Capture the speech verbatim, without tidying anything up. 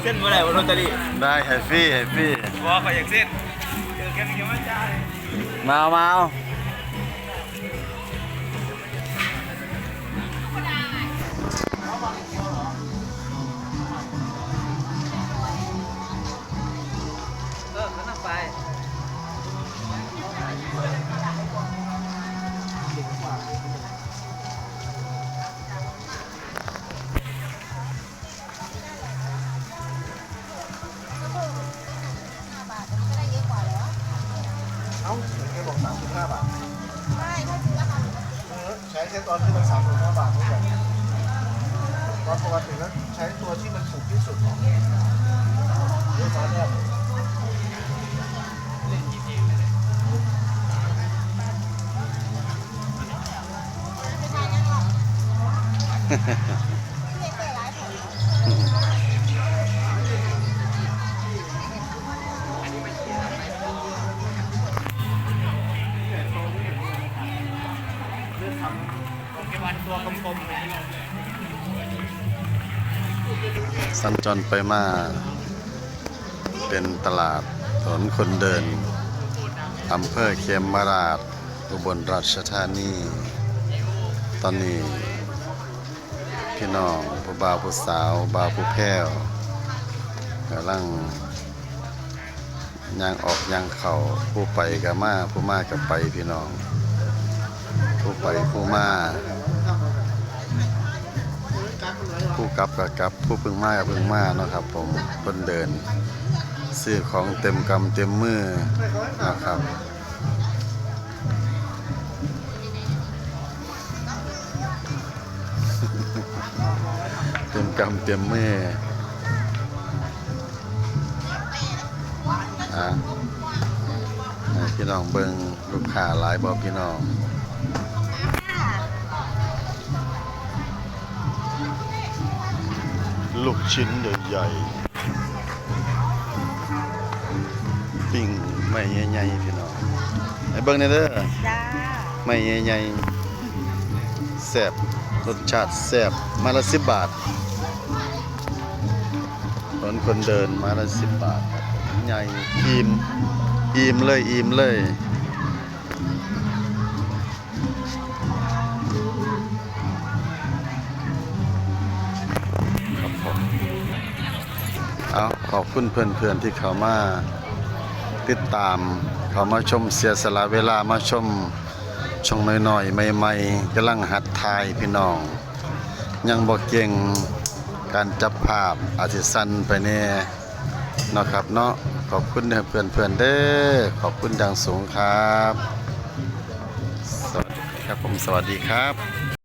เส้นบ่ได้บ่ลอตเตอรี่ ได้ให้ฟรีให้ฟรี บ่ข้อยอยากเส้น เออแค่นี้ก็มาจ่าย มาเอามาเอา เออเขานั่งไป เอ้า ไหนแกบอกสามสิบห้าบาท ใช่ ถ้าซื้อราคาปกติ เออ ใช้แค่ตอนที่มันสามสิบห้าบาทนี่แหละ ตอนปกติแล้วใช้ตัวที่มันถูกที่สุด เดี๋ยวตอนเนี้ย สัญจรไปมา เป็นตลาดถนนคนเดิน อำเภอเขมราฐ อุบลราชธานี ตอนนี้ พี่น้องผู้บ่าวผู้สาว บ่าวผู้แพ้ว กำลังย่างออกย่างเข้า ผู้ไปก็มา ผู้มาก็ไป พี่น้อง ผู้ไปผู้มา ผู้กลับก็กลับ ผู้เพิ่งมาก็เพิ่งมาเนาะครับผม คนเดิน ซื้อของเต็มกำเต็มมือนะครับ เต็มกำเต็มมือ อ่ะ ให้พี่น้องเบิ่งลูกค้าหลายบ่พี่น้อง ลูกชิ้นใหญ่ๆ ปิ้งไม้ใหญ่ๆ พี่น้อง ให้เบิ่งแหน่เด้อ จ้า ไม้ใหญ่ๆ แซ่บ รสชาติแซ่บ ไม้ละสิบบาท ถนนคนเดิน ไม้ละสิบบาท ใหญ่ อิ่ม อิ่มเลย อิ่มเลย ครับผม เอา ขอบคุณเพื่อนๆที่เข้ามาติดตาม เข้ามาชม เสียสละเวลามาชม ช่องน้อยๆ ใหม่ๆ กำลังหัดถ่ายพี่น้อง ยังบ่เก่ง การจับภาพอาจสิสั่นไปแหน่เนาะครับเนาะ ขอบคุณเพื่อนๆเด้อ ขอบคุณอย่างสูงครับ สวัสดีครับผม สวัสดีครับ